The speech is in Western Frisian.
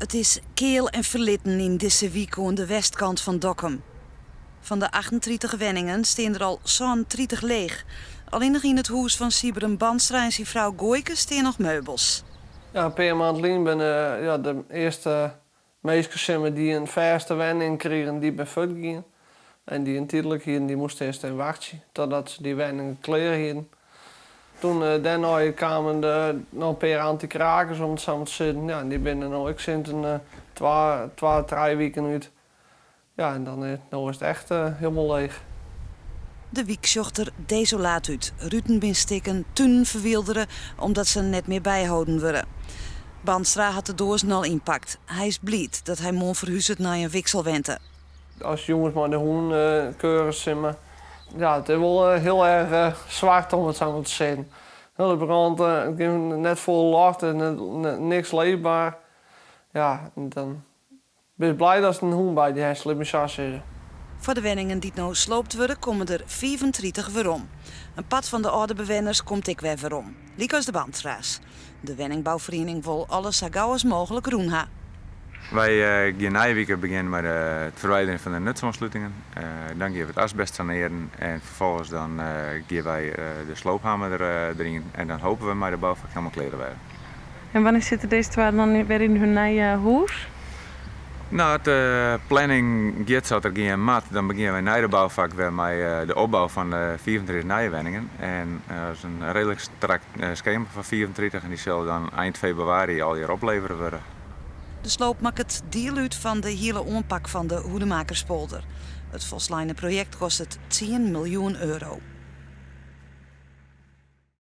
It is keal en ferlitten yn dizze wyk oan de westkant fan Dokkum. Fan de 38 wenningen stean der al 37 leech. Allinnich yn it hûs fan Sybren Bandstra en syn frou Goaike stean noch meubels. Ja, in pear maand lyn binne ja, de earste minsken simmer dy't in fêste wenning krigen, dy binne fuortgien. En dy't in tydlik hienen, dy moasten earst even wachtsje totdat se dy wenning klear hienen. Toen dêrnei kamen der noch in pear anty-krakers om it sa mar te sizzen. Ja, en dy binne no ek sinds in twa, trije wiken út. Ja, en dan no is it echt hielendal leech. De wyk sjocht der desolaat út. Ruten binne stikken, tunen ferwyldere omdat se net mear byholden wurde. Bandstra hat de doazen al ynpakt. Hy is bliid dat hy moarn ferhuzet nei in wikselwente. As jûns mei de hûn keurich simmer. Ja, it is wol hiel erch swart om it sa mar te sizzen. De brân, net folle loft en niks leefber. Ja, en dan bist blij datst in hûn by dy hast, lit my sa sizze. Foar de wenningen dy't no sloopt wurde, komme der 35 werom. In part fan de âlde bewenners komt ek wer werom, lykas de Bandstra's. De wenningbouferiening wol alles sa gau as mooglik rûn ha. Wy gean nije wike begjinnen mei it ferwiderjen fan de nutsoanslutingen. Dan gean we it asbest sanearen en ferfolgens dan gean wy de sloophammer deryn en dan hoopje we mei de boufak hielendal klear te wêzen. En wannear sitte dizze twa dan wer yn hun nije hûs? No, as de planning giet sa't er gean moat, dan begjinne wy nei de boufak wer mei de opbou fan de 35 nije wenningen. En dat is in reedlik strak skema fan 35 en dy sille dan ein febrewaris allegear oplevere wurde. De sloop makket diel út fan de hiele oanpak fan de Hoedemakerspolder. It folsleine projekt kostet 10 miljoen euro.